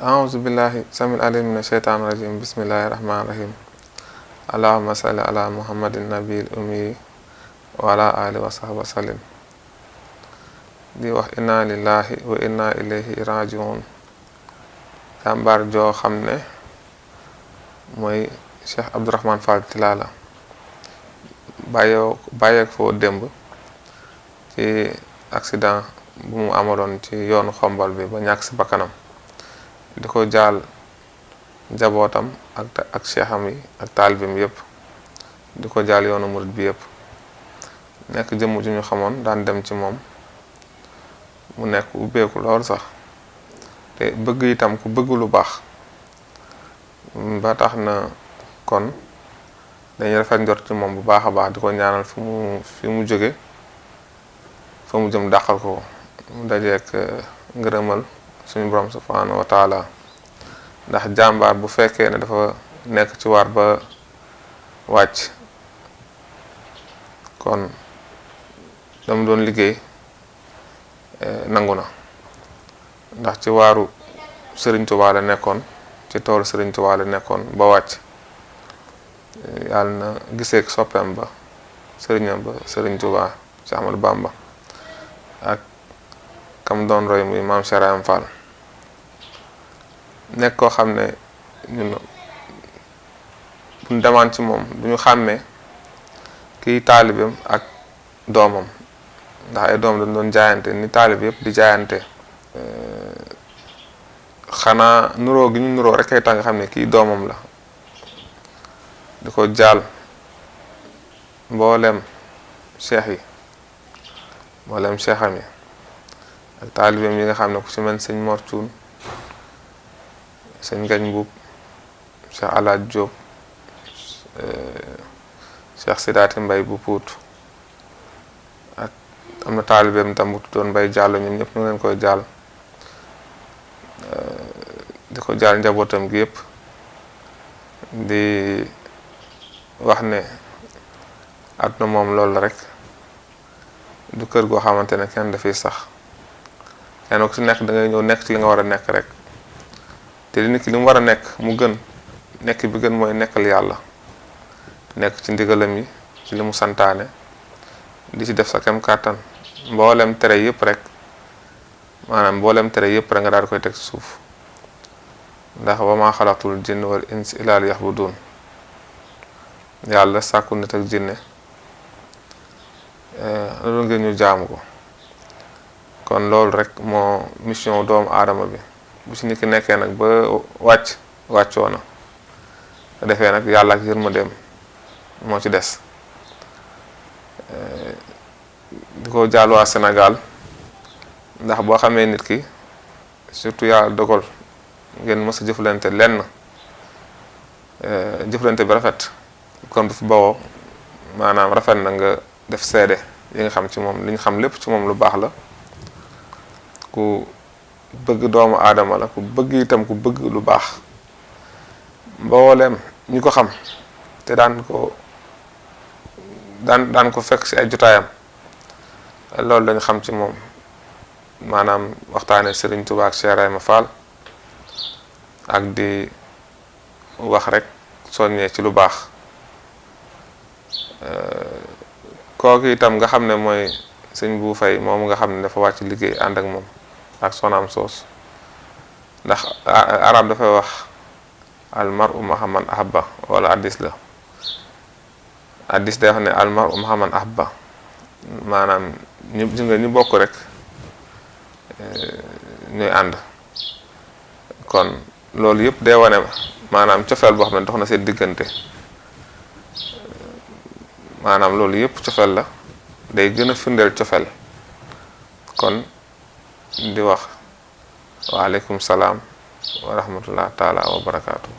أعوذ بالله سميع العليم من الشيطان الرجيم بسم الله الرحمن الرحيم اللهم صل على محمد النبي الأمي وعلى آله وصحبه وسلم di wax inna lillahi wa inna ilayhi rajiun jàmbaar joo xam ne mooy Cheikh Abdourahmane Fall Tilala bàyyeek foo démb ci accident bu mu amaloon ci yoonu xombal bi ba ñàkk si bakkanam di ko jaal njabootam ak cheikham yi ak taalibim yëpp di ko jaal yoonu murid bi yëpp nekk jëmm ju ñu xamoon daan dem ci moom mu nekk ubbeeku lool sax te bëgg itam ku bëgg lu baax ba tax na kon dañuy rafet njort ci moom bu baax a baax di ko ñaanal fi mu jóge fa mu jëm dàqal ko mu dajeek ngërëmal suñu borom subhanahu wa taala ndax jàmbaar bu fekkee ne dafa nekk ci waar ba wàcc kon dama doon liggéey nangu na ndax ci waaru Sëriñ Tuubaa la nekkoon ci toolu Sëriñ Tuubaa la nekkoon ba wàcc yàlla na giseek soppeem ba sëriñam ba Sëriñ Tuubaa ci Ahmadu Bamba ak kam doon roy muy maam Cheikh Ibrahima Fall nekk koo xam ne ñun buñ demaan ci moom duñu xàmmee kiy taalibeem ak doomam ndax ay doom dañ doon jaayante ni taalib yëpp di jaayante xanaa nuroo gi ñu nuroo rek ay tax nga xam ne kii doomam la di ko jaal mboolem cheikh yi mboolem cheikham yi ak taalibeem yi nga xam ne ku ci mel sëñ Mor Cuun sëñ Ngañ Mbuub Cheikh Alaaj Jóob Cheikh Sidaati Mbay bu Puut ak am na taalibeem tam bu tuddoon Mbay Jàllo ñoom ñëpp ñu leen koy jaal di ko jaal njabootam gi yëpp di wax ne àdduna moom loolu la rek du kër goo xamante ne kenn dafay sax kenn ku ci nekk da ngay ñëw nekk ci li nga war a nekk rek te li nit ki li mu war a nekk mu gën nekk bi gën mooy nekkal yàlla nekk ci ndigalam yi ci li mu santaane di ci def sa kem kàttan mboolem tere yëpp rek maanaam mboolem tere yëpp rek nga daal di koy teg ci suuf ndax wa maa xalaqtul jinna wal insa illaa liya'buduun yàlla sàkku nit ak jinne loolu ngeen ñu jaamu ko kon loolu rek moo mission doomu aadama bi bu ci nit ki nekkee nag ba wàccoo na te defee nag yàlla ak yërmandeem moo ci des di ko jaal waa Sénégal ndax boo xamee nit ki surtout yàlla dogal ngeen mës a jëflante lenn jëflante bi rafet kon bu fi bawoo maanaam rafet na nga def seede yi nga xam ci moom li ñu xam lépp ci moom lu baax la ku bëgg doomu aadama la ku bëgg itam ku bëgg lu baax mbooleem ñi ko xam te daan ko fekk ci ay jotaayam loolu lañu xam ci moom maanaam waxtaane Sëriñ Tuubaa ak Cheikh Ibrahima Fall ak di wax rek soññee ci lu baax kooku itam nga xam ne mooy sëñ bu fay moom nga xam ne dafa wàcc liggéey ànd ak moom ak sonaam soos ndax arab dafay wax al mar'u ma'a man ahabba wala addis la addis day wax ne al mar'u ma'a man ahabba maanaam ñu bokk rek ñuy ànd kon loolu yëpp day wane maanaam cofeel boo xam ne dox na seen diggante maanaam loolu yëpp cofeel la day gën a firndeel cofeel kon di wax waaleykum salaam wa rahmatullah taala wa barakaatu.